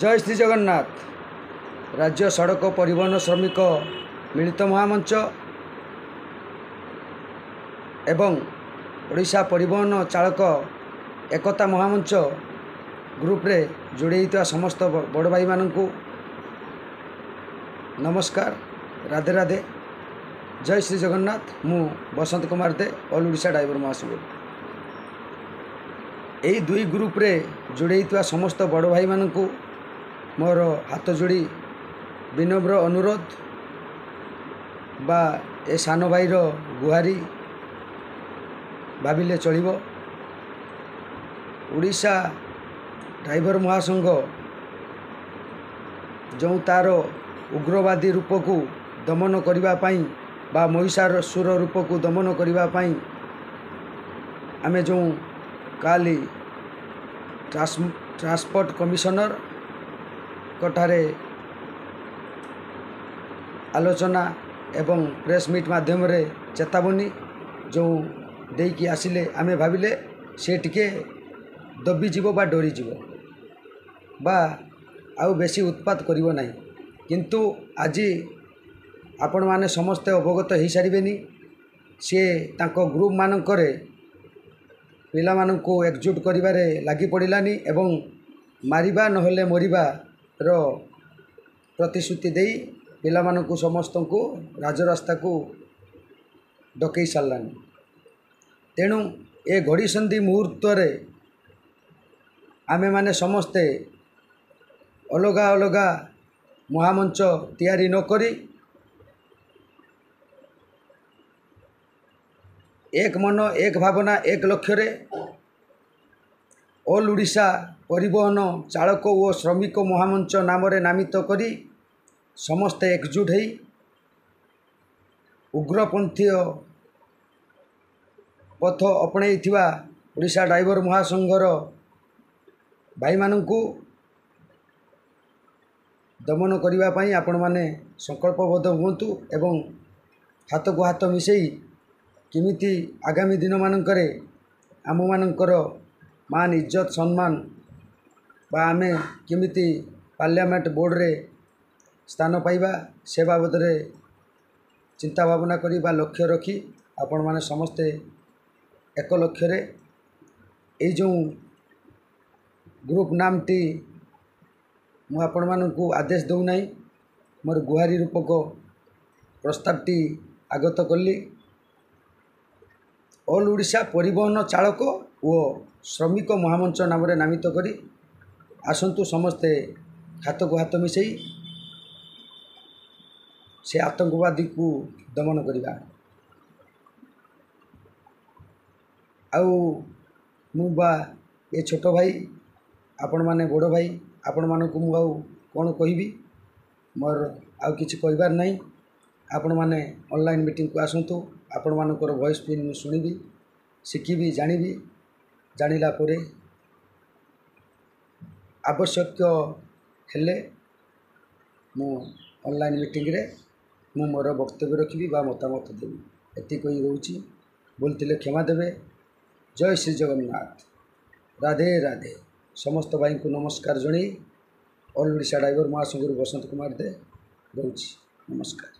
ଜୟ ଶ୍ରୀ ଜଗନ୍ନାଥ। ରାଜ୍ୟ ସଡ଼କ ପରିବହନ ଶ୍ରମିକ ମିଳିତ ମହାମଞ୍ଚ ଏବଂ ଓଡ଼ିଶା ପରିବହନ ଚାଳକ ଏକତା ମହାମଞ୍ଚ ଗ୍ରୁପରେ ଯୋଡ଼ି ହୋଇଥିବା ସମସ୍ତ ବଡ଼ ଭାଇମାନଙ୍କୁ ନମସ୍କାର, ରାଧେ ରାଧେ, ଜୟ ଶ୍ରୀ ଜଗନ୍ନାଥ। ମୁଁ ବସନ୍ତ କୁମାର ଦେ, ଅଲ୍ ଓଡ଼ିଶା ଡ୍ରାଇଭର ମହାସଂଘ। ଏହି ଦୁଇ ଗ୍ରୁପରେ ଯୋଡ଼ି ହୋଇଥିବା ସମସ୍ତ ବଡ଼ ଭାଇମାନଙ୍କୁ ମୋର ହାତ ଯୋଡ଼ି ବିନମ୍ର ଅନୁରୋଧ ବା ଏ ସାନ ଭାଇର ଗୁହାରି ଭାବିଲେ ଚଳିବ। ଓଡ଼ିଶା ଡ୍ରାଇଭର ମହାସଂଘ ଯେଉଁ ତା'ର ଉଗ୍ରବାଦୀ ରୂପକୁ ଦମନ କରିବା ପାଇଁ ବା ମହିଷାସୁର ରୂପକୁ ଦମନ କରିବା ପାଇଁ ଆମେ ଯେଉଁ କାଲି ଟ୍ରାନ୍ସପୋର୍ଟ କମିଶନରଙ୍କ ଠାରେ ଆଲୋଚନା ଏବଂ ପ୍ରେସ୍ ମିଟ୍ ମାଧ୍ୟମରେ ଚେତାବନୀ ଯେଉଁ ଦେଇକି ଆସିଲେ, ଆମେ ଭାବିଲେ ସେ ଟିକେ ଦବିଯିବ ବା ଡରିଯିବ ବା ଆଉ ବେଶୀ ଉତ୍ପାତ କରିବ ନାହିଁ। କିନ୍ତୁ ଆଜି ଆପଣମାନେ ସମସ୍ତେ ଅବଗତ ହୋଇସାରିବେନି, ସିଏ ତାଙ୍କ ଗ୍ରୁପମାନଙ୍କରେ ପିଲାମାନଙ୍କୁ ଏକଜୁଟ କରିବାରେ ଲାଗି ପଡ଼ିଲାନି ଏବଂ ମାରିବା ନହେଲେ ମରିବାର ପ୍ରତିଶ୍ରୁତି ଦେଇ ପିଲାମାନଙ୍କୁ ସମସ୍ତଙ୍କୁ ରାଜରାସ୍ତାକୁ ଡକେଇ ସାରିଲାଣି। ତେଣୁ ଏ ଘଡ଼ିସନ୍ଧି ମୁହୂର୍ତ୍ତରେ ଆମେମାନେ ସମସ୍ତେ ଅଲଗା ଅଲଗା ମହାମଞ୍ଚ ତିଆରି ନକରି ଏକ ମନ, ଏକ ଭାବନା, ଏକ ଲକ୍ଷ୍ୟରେ ଅଲ୍ ଓଡ଼ିଶା ପରିବହନ ଚାଳକ ଓ ଶ୍ରମିକ ମହାମଞ୍ଚ ନାମରେ ନାମିତ କରି ସମସ୍ତେ ଏକଜୁଟ ହେଇ ଉଗ୍ରପନ୍ଥୀୟ ପଥ ଅପଣେଇଥିବା ଓଡ଼ିଶା ଡ୍ରାଇଭର ମହାସଂଘର ଭାଇମାନଙ୍କୁ ଦମନ କରିବା ପାଇଁ ଆପଣମାନେ ସଂକଳ୍ପବଦ୍ଧ ହୁଅନ୍ତୁ ଏବଂ ହାତକୁ ହାତ ମିଶାଇ କେମିତି ଆଗାମୀ ଦିନମାନଙ୍କରେ ଆମମାନଙ୍କର ମାନ, ଇଜ୍ଜତ, ସମ୍ମାନ ବା ଆମେ କେମିତି ପାର୍ଲାମେଣ୍ଟ ବୋର୍ଡ଼ରେ ସ୍ଥାନ ପାଇବା ସେ ବାବଦରେ ଚିନ୍ତା ଭାବନା କରି ବା ଲକ୍ଷ୍ୟ ରଖି ଆପଣମାନେ ସମସ୍ତେ ଏକ ଲକ୍ଷ୍ୟରେ ଏଇ ଯେଉଁ ଗ୍ରୁପ୍ ନାମଟି ମୁଁ ଆପଣମାନଙ୍କୁ ଆଦେଶ ଦେଉନାହିଁ, ମୋର ଗୁହାରି ରୂପକ ପ୍ରସ୍ତାବଟି ଆଗତ କଲି। ଅଲ୍ ଓଡ଼ିଶା ପରିବହନ ଚାଳକ ଓ ଶ୍ରମିକ ମହାମଞ୍ଚ ନାମରେ ନାମିତ କରି ଆସନ୍ତୁ ସମସ୍ତେ ହାତକୁ ହାତ ମିଶାଇ ସେ ଆତଙ୍କବାଦୀକୁ ଦମନ କରିବା। ଆଉ ମୁଁ ବା ଏ ଛୋଟ ଭାଇ, ଆପଣମାନେ ବଡ଼ ଭାଇ, ଆପଣମାନଙ୍କୁ ମୁଁ ଆଉ କ'ଣ କହିବି, ମୋର ଆଉ କିଛି କହିବାର ନାହିଁ। ଆପଣମାନେ ଅନଲାଇନ୍ ମିଟିଂକୁ ଆସନ୍ତୁ, ଆପଣମାନଙ୍କର ଭଏସ୍ ପିନ୍ ମୁଁ ଶୁଣିବି, ଶିଖିବି, ଜାଣିବି। ଜାଣିଲା ପରେ ଆବଶ୍ୟକ ହେଲେ ମୁଁ ଅନଲାଇନ୍ ମିଟିଂରେ ମୁଁ ମୋର ବକ୍ତବ୍ୟ ରଖିବି ବା ମତାମତ ଦେବି। ଏତିକି କହି ରହୁଛି, ଭୁଲ କ୍ଷମା ଦେବେ। ଜୟ ଶ୍ରୀ ଜଗନ୍ନାଥ, ରାଧେ ରାଧେ। ସମସ୍ତ ଭାଇଙ୍କୁ ନମସ୍କାର ଜଣାଇ ଅଲ୍ ଓଡ଼ିଶା ଡ୍ରାଇଭର ମହାସଂଘରୁ ବସନ୍ତ କୁମାର ଦେ ରହୁଛି। ନମସ୍କାର।